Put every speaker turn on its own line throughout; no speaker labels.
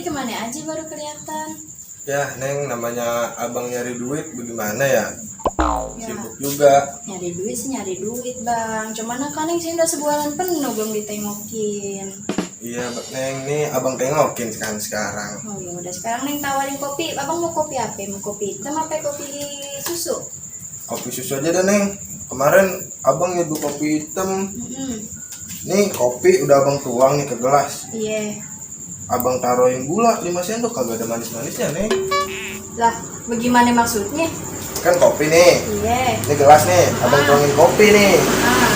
kemana aja baru kelihatan?
Ya, Neng, namanya abang nyari duit bagaimana ya?
Ya,
Sibuk juga.
nyari duit sih nyari duit bang. Cuman kan Neng sih udah sebulan penuh belum ditengokin.
Iya, Neng, nih abang tengokin sekarang.
Oh ya udah sekarang Neng tawarin kopi. Abang mau kopi apa? Mau kopi hitam apa kopi susu?
Kopi susu aja dah, Neng. Kemarin abang nyeduh kopi hitam. Nih, kopi udah abang tuang nih ke gelas.
Iya.
Abang taruhin gula 5 sendok, kagak ada manis-manisnya, Neng.
Lah, bagaimana maksudnya?
Kan kopi nih.
Iya.
Ini gelas nih, abang tuangin kopi nih.
Ah.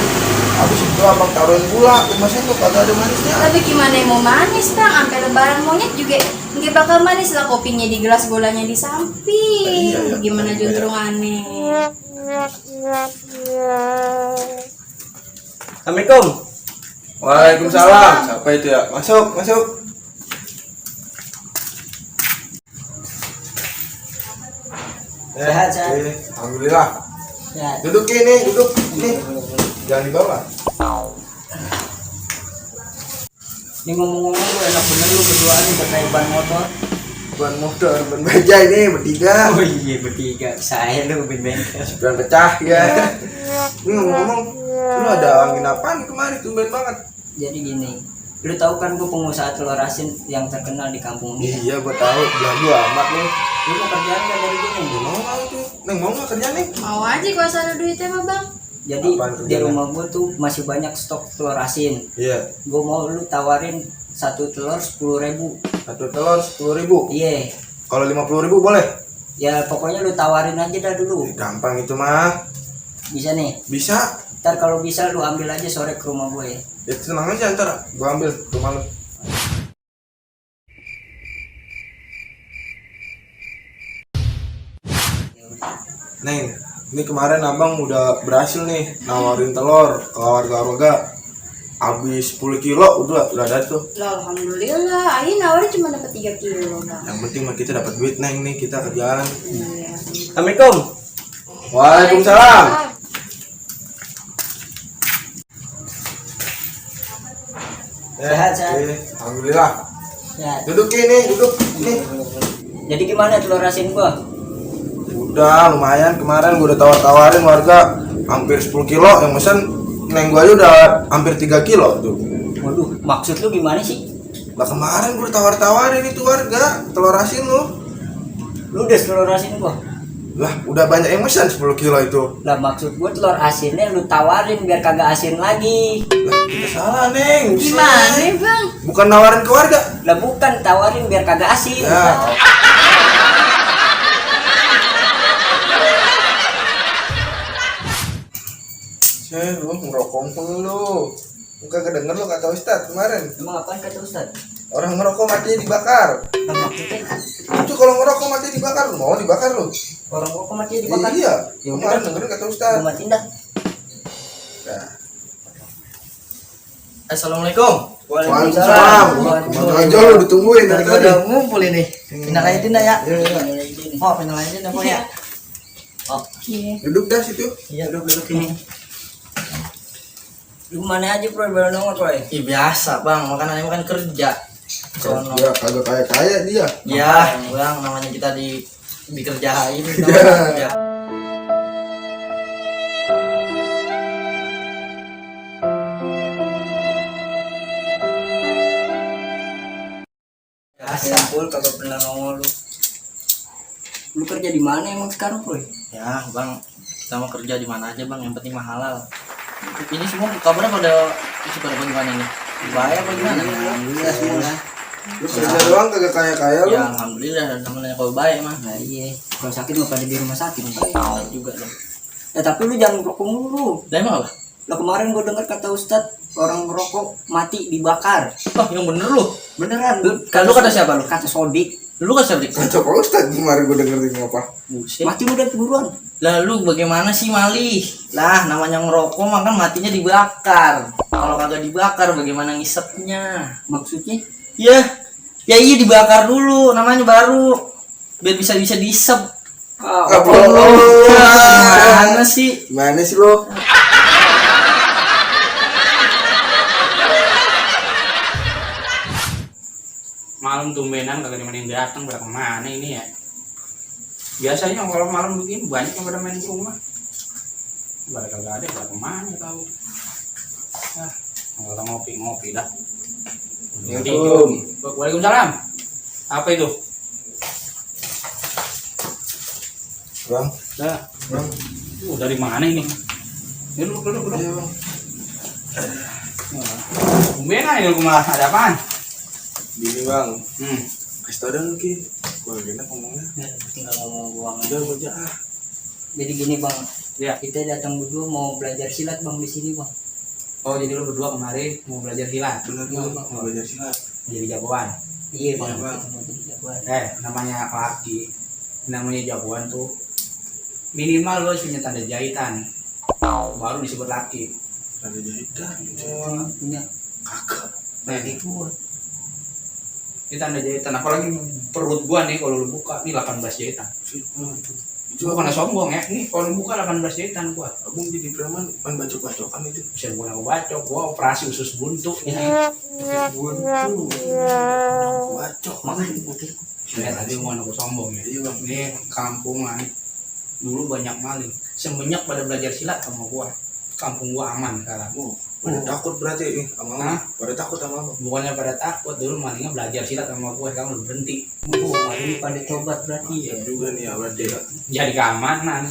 Habis itu abang taruhin gula 5 sendok, kagak ada manisnya.
Tapi gimana mau manis bang? Sampai lebaran monyet juga nggak bakal manis lah, kopinya di gelas, gulanya di samping.
Iya, iya.
Gimana
Iya.
juntrung aneh?
Assalamualaikum.
Waalaikumsalam. Siapa itu ya? Masuk, masuk.
Sehat, sehat.
Alhamdulillah.
Ya.
Duduk ini, duduk. Nih. Jangan dibawa.
Ini ngomong-ngomong lu enak bener lu berduaan nih bernaik ban motor.
Ban motor, ban baja ini bertiga.
Oh iya bertiga. Saya lu bin bengkel.
Ban pecah ya. Ini ngomong-ngomong, lu ada angin apaan kemarin? Tumben banget.
Jadi gini, lu tahu kan gua pengusaha telur asin yang terkenal di kampung ini.
Iya, gua tahu. Jago amat lu.
Lu mau kerjaan nggak dari gue nih?
Mau tuh. Neng mau nggak kerja nih?
Mau aja kalau ada duitnya mah bang.
Jadi
Apaan
di
kerjaan?
rumah gua tuh masih banyak stok telur asin.
Iya.
Gua mau lu tawarin satu telur 10.000.
Satu telur 10.000.
Iya.
Kalau 50.000 boleh?
Ya pokoknya lu tawarin aja dah dulu.
Gampang itu mah.
Bisa nih.
Bisa.
Ntar kalau bisa lu ambil aja sore ke rumah gue ya.
Ya tenang aja, ntar gua ambil rumah lu. Neng, ini kemarin abang udah berhasil nih nawarin telur ke warga-warga. Habis 10 kilo udah ada tuh.
Lah, alhamdulillah. Ayo nawarin cuma dapat 3 kilo bang.
Yang penting mah kita dapat duit, Neng, nih kita kerjaan.
Iya.
Assalamualaikum.
Waalaikumsalam.
Sehat, sehat.
Alhamdulillah.
Ya.
Duduk ini, duduk nih.
Jadi gimana telur asin gua?
Udah lumayan, kemarin gua udah tawar-tawarin warga hampir 10 kilo, yang mesen Neng gua aja udah hampir 3 kilo tuh.
Waduh, maksud lu gimana sih?
Lah kemarin gua udah tawar-tawarin itu warga telur asin lu.
Lu udah telur asin gua?
Lah udah banyak yang mesen 10 kilo itu.
Lah maksud gua telur asinnya lu tawarin biar kagak asin lagi.
Lah kita salah, Neng.
Gimana bang?
Bukan nawarin ke warga.
Lah bukan tawarin biar kagak asin.
Ya. Lu ngerokok lu. Enggak kedenger lu kata Ustad kemarin.
Emang apaan kata Ustad?
Orang ngerokok matinya dibakar.
Lah maksudnya
Itu kalau ngerokok mati dibakar, lu mau dibakar lu?
orang gua kok mati dibakar?
Iya.
Ya udah.
Kemarin dengerin kata Ustad.
Gua matiin dah.
Nah.
Assalamualaikum.
Waalaikumsalam. Mana aja lu ditungguin dari tadi.
Udah ngumpul ini. Pindahin dah ya. Oh, pindahin dah ya. Oh,
Iya.
Duduk dah situ.
iya duduk ini.
Lu mana aja bro, baru nongol bro.
Ih biasa bang, makanannya makan kerja. Sono.
Dia kagak kaya dia.
Ya, bang namanya kita dikerjain.
Iya.
Ya.
Kumpul kagak pernah nongol lu. Lu kerja di mana emang sekarang bro?
Ya bang, kita mau kerja di mana aja bang, yang penting mah halal. Ini semua kabarnya pada bagaimana ini? Bayar apa gimana?
Alhamdulillah semua.
Lu kerja doang kagak kaya lu.
Ya alhamdulillah, dan namanya kalau baik mah.
Nah iya, kalau sakit mah pada di rumah sakit.
Baik juga dong.
Tapi lu jangan ngerokok mulu.
Lah emang apa?
Lah kemarin gua dengar kata Ustadz orang ngerokok mati dibakar.
Oh yang bener lu.
Beneran?
Lu kata siapa lu?
Kata Sodik.
Lu kan siapa?
Kata Pak Ustad kemarin gua dengerin apa?
Buset.
Mati udah buruan.
Lah lu bagaimana sih malih? Lah namanya ngerokok mah kan matinya dibakar. Kalau kagak dibakar bagaimana ngisepnya?
Maksudnya?
Ya, ya iya dibakar dulu namanya baru biar bisa diisep. Mana sih?
Gimana sih lu?
Malam malam tumbenan kagak ada yang datang pada kemana ini ya. Biasanya kalau malam begini banyak yang pada main di rumah. Pada kagak ada pada kemana tahu. Ah, kalau ngopi dah. Waalaikumsalam. Apa itu?
Bang,
Dah.
bang.
Dari mana ini? Duduk.
Iya bang.
Tumbenan ini rumah ada apaan?
Gini bang,
Hmm.
kasih tau dong Ki. Gue enak ngomongnya.
Ya, tinggal ngomong buang.
Udah aja ah.
Jadi gini bang,
Ya.
kita datang berdua mau belajar silat bang di sini bang.
Oh, jadi lu berdua kemari mau belajar silat,
Bener bang, mau belajar silat.
jadi jagoan.
Iya bang,
Iya, Bang.
kita mau jadi jagoan.
Namanya laki, namanya jagoan tuh minimal lo punya tanda jahitan, baru disebut laki.
Tanda jahitan.
Punya
Kakak.
Nah,
kaki kuat.
ini tanda jahitan, apalagi perut gua nih kalau lu buka nih 18 jahitan. Gua kena sombong ya, nih kalau lu buka 18 jahitan gua.
Abang jadi preman main bacok-bacokan itu.
Bisa gua nggak bacok, gua operasi usus buntu ya.
Buntu. Bacok.
Makanya putih.
Lihat tadi gua nggak sombong ya.
Iya bang.
Ini kampungan dulu banyak maling, semenjak pada belajar silat sama gua, kampung gua aman sekarang.
Oh, pada takut berarti sama abang.
Hah?
Pada takut sama abang.
Bukannya pada takut, dulu malingnya belajar silat sama gua, sekarang udah berhenti.
Oh, hari pada tobat berarti ya.
Iya juga nih ya berarti ya.
Jadi keamanan.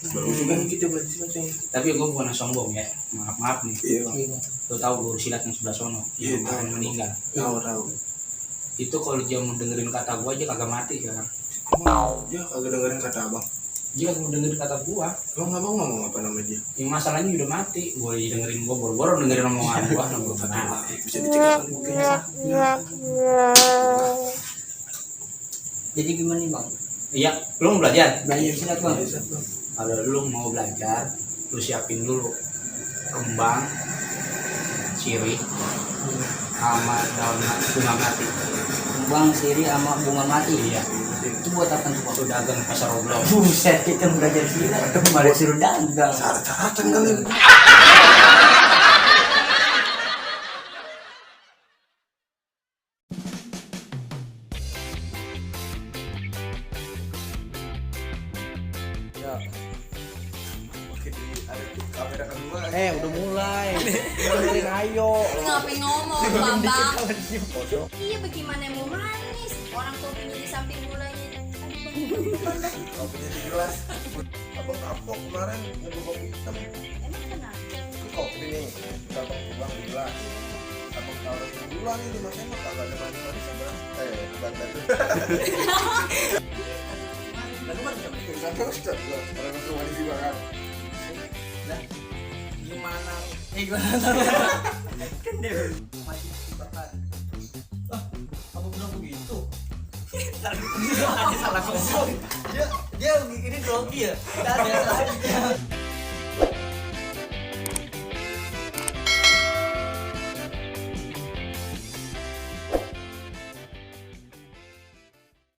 Bagus juga nih kita berarti silat nih.
Tapi gua bukan sombong ya, maaf nih.
Iya bang.
Iya bang.
Lo tau guru silat yang sebelah sono,
Iya,
yang kemarin
tahu.
meninggal.
Tahu.
Itu kalau dia mau dengerin kata gua aja kagak mati sekarang.
Emang dia kagak dengerin kata abang.
Dia kagak mau dengerin kata gua.
Emang abang ngomong apa nama dia?
Yang masalahnya udah mati, gua dengerin gua boro-boro dengerin omongan gua, gua kenal.
Bisa dicegah kali mungkin.
Jadi gimana nih bang?
Iya, lu mau belajar?
Belajar silat bang.
Bisa, Bang.
Kalau lu mau belajar, lu siapin dulu kembang, sirih, sama daun bunga mati.
Bang siri sama bunga mati.
Iya,
Itu buat apa tuh bang?
itu dagang di pasar oblong.
Buset, kita belajar silat malah suruh dagang.
Syarat-syaratan kali. Ya. Oke, ada kamera kedua.
Udah mulai. Dengerin ayo.
Ngapain ngomong, Bambang? Iya, bagaimana mau manis? Orang kopinya di samping gulanya.
Kopinya di gelas. Abang kapok kemarin nyoba kopi hitam.
Emang kenapa?
Ini kopi nih, abang kubang di gelas. Abang taruh gula nih 5 sendok, kagak ada manis-manis apa? Bantan.
Lalu kan bisa bikin
Satu Ustaz, orang itu manis juga kan.
gimana? Gimana? Kan dia masih berkat.
Apa bilang begitu?
Salah ngomong.
Dia ini grogi ya. Tidak ada salahnya.